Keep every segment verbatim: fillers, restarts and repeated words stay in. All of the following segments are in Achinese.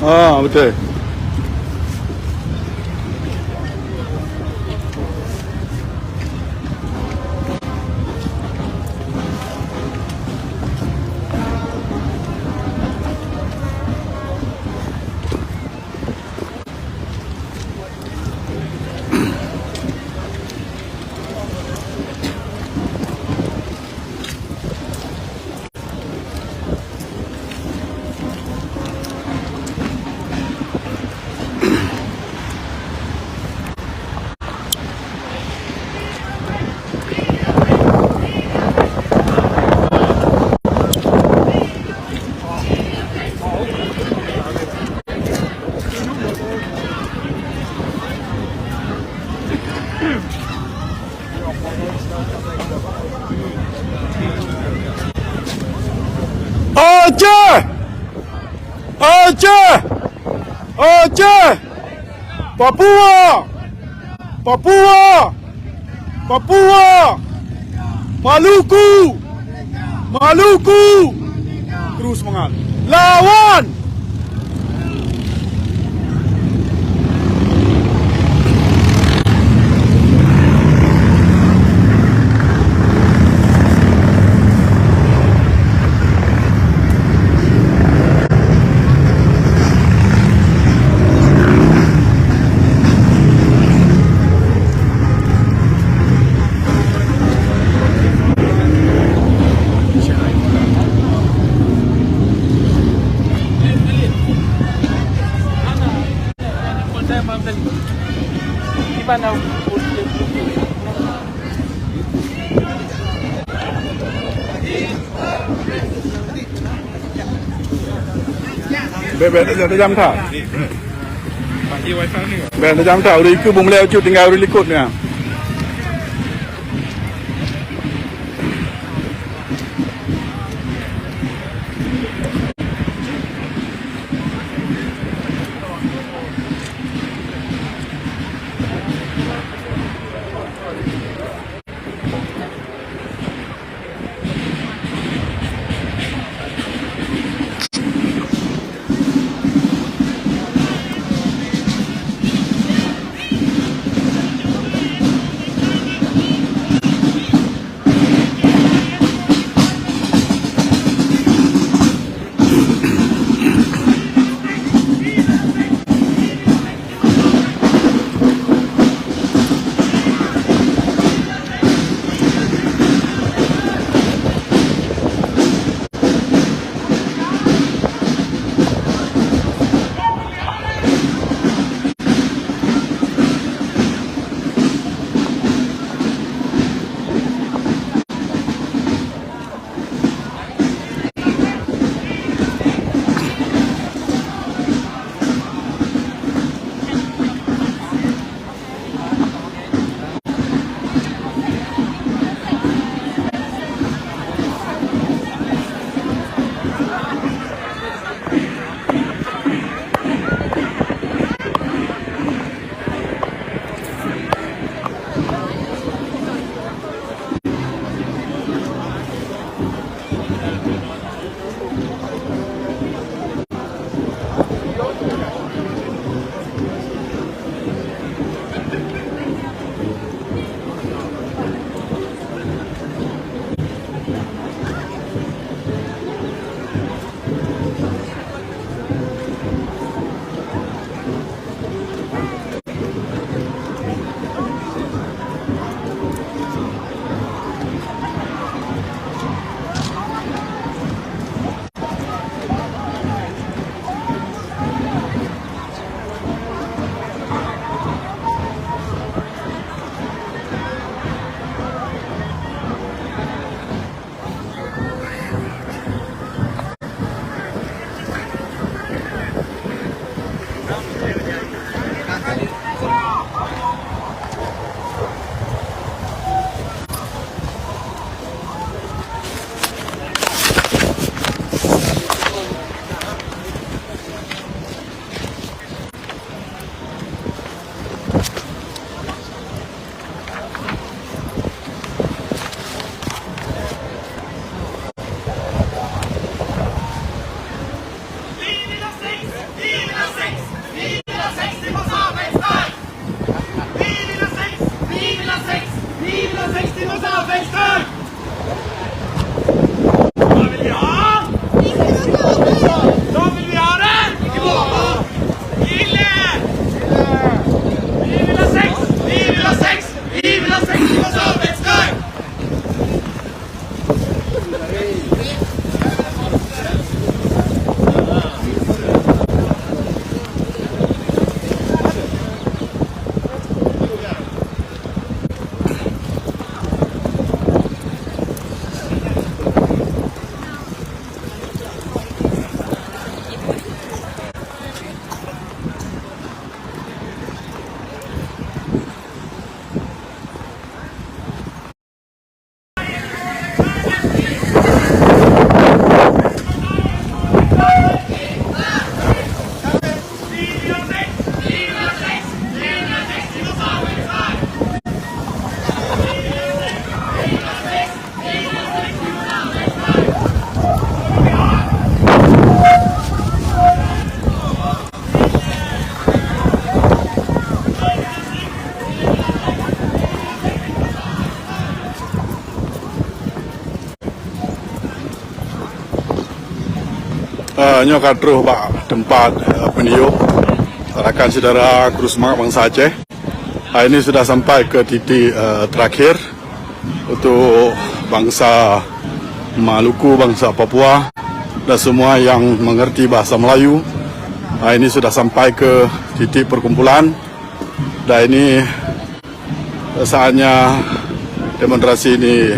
Ha, betul. Aceh! Aceh! Aceh! Papua! Papua! Papua! Maluku! Maluku! Terus semangat. Lawan! Bèk, bèk, tajam, tajam that. Bèk, tajam that. Ureueng ikôt beumeulée ucut tinggai ureueng likot nyan. Eh, nyoe ka troh bak teumpat, eh, peuniyueb rakan syedara Kru Seumangat Bansa Aceh. Hari ini sudah sampai ke titik, eh, terakhir untuk bangsa Maluku, bangsa Papua dan semua yang mengerti bahasa Melayu. Hari ini sudah sampai ke titik perkumpulan dan ini saatnya demonstrasi ini,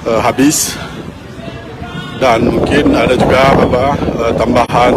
eh, habis. Dan mungkin ada juga apa, eh, tambahan,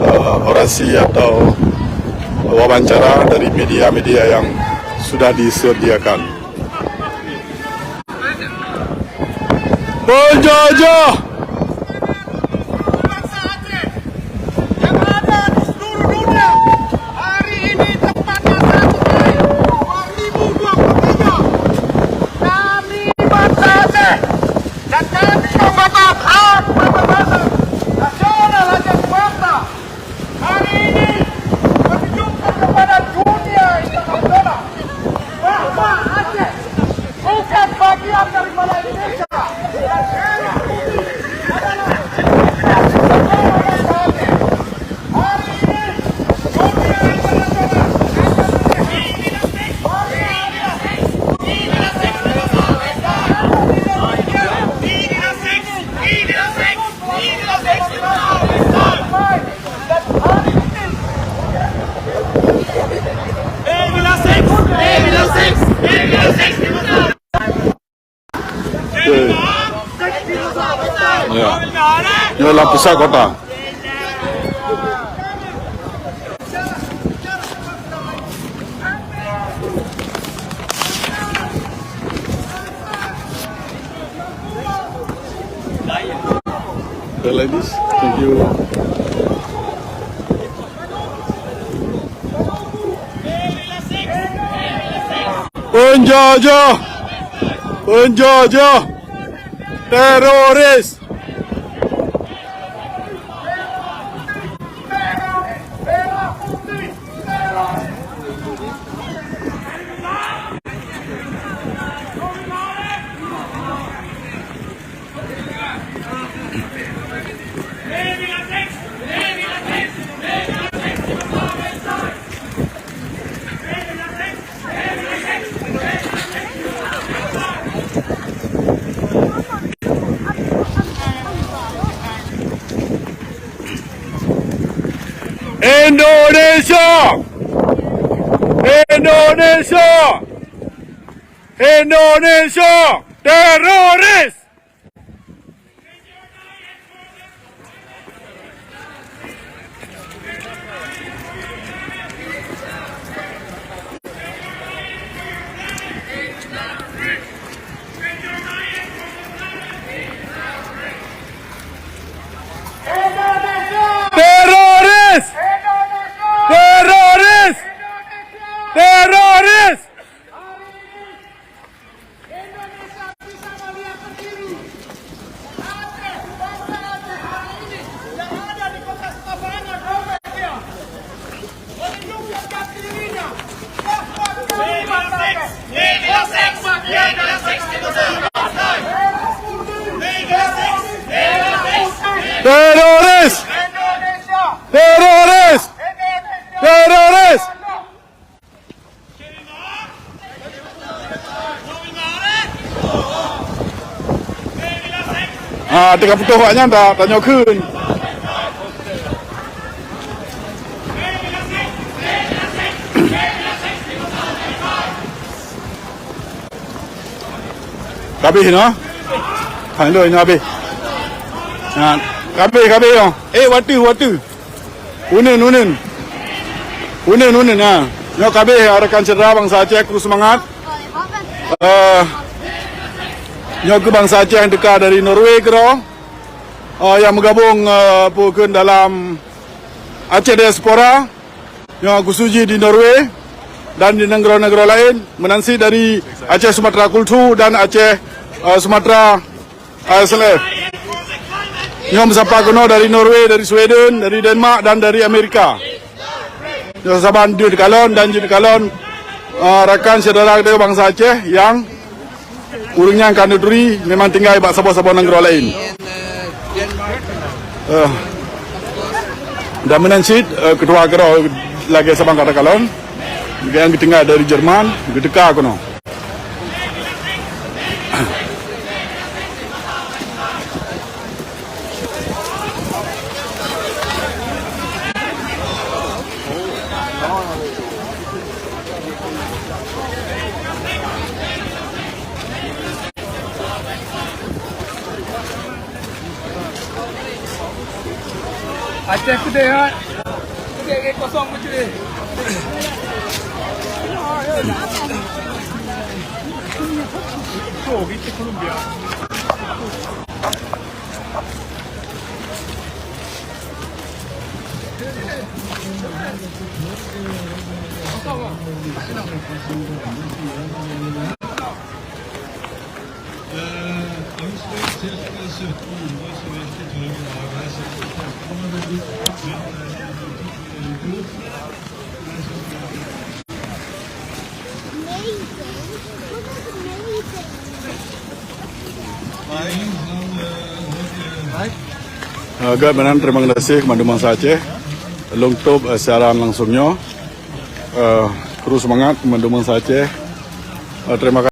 eh, orasi atau wawancara dari media-media yang sudah disediakan. Penjajah! Yang ada di seluruh dunia, hari ini tepatnya satu Mei dua ribu dua puluh tiga, kami bangsa Aceh dan kami anggota Front Pembelajar Nasional Aceh Bangsa hari ini menunjukkan kepada dunia internasional bahwa Aceh bukan bagian daripada Indonesia. Okey. Ya. Nyoe lam pusat kota. Okay, ladies, thank you. Penjajah! Penjajah! Teroris! Indonesia! Indonesia! Indonesia! Teroris! Teroris! Teroris! Teroris! Indonesia bisa melihat sendiri. Aceh, bangsa Aceh hari ini yang ada di bekas tabanan Norwegia menunjukkan dirinya bahwa kami bangsa Aceh bukan bagian dari Indonesia. Teroris! Indonesia! Teroris! Indonesia! Teroris! Ah, teuka putôh awak nyan ta-, tanyoe kheun. Kabeh noh. Hai, lôn nyoe habéh. Ha, kabeh, kabeh nyoe. Eh, watèe, watèe. Uneun, uneun. Uneun, uneun, ha. Nyoe kabeh rakan syedara bansa Aceh, kru seumangat. Eh, nyoe keuh bansa Aceh nyang teuka dari Norway keudroe. Eh, nyang meugabong, eh, peue kheun dalam Aceh Diaspora. Nyoe khusus jih di Norway dan di nanggroe-nanggroe laén, meunan cit dari Aceh Sumatra Kultu dan Aceh, eh, Sumatra, eh, S L F. Nyoe meusapat keunoe dari Norway, dari Sweden, dari Denmark dan dari Amerika. Nyoe saban jeuet kalon dan jeuet kalon, eh, rakan syedara geutanyoe bansa Aceh nyang ureueng nyan ka neuturi memang tinggai bak saboh-saboh nanggroe laén. Eh, Dan meunan cit, eh, keudua keudroe lagèe saban ka takalon, nyang geutinggai dari Jerman, geuteuka keunoe. Aceh keudeh, ha? Keudeh kosong meucue. Tuh, gitu Colombia. Agak meunan, terima kasih kepada bansa Aceh. Lôn tôp, eh, siaran langsung nyoe. Eh, terus semangat kepada bansa Aceh. Eh, terima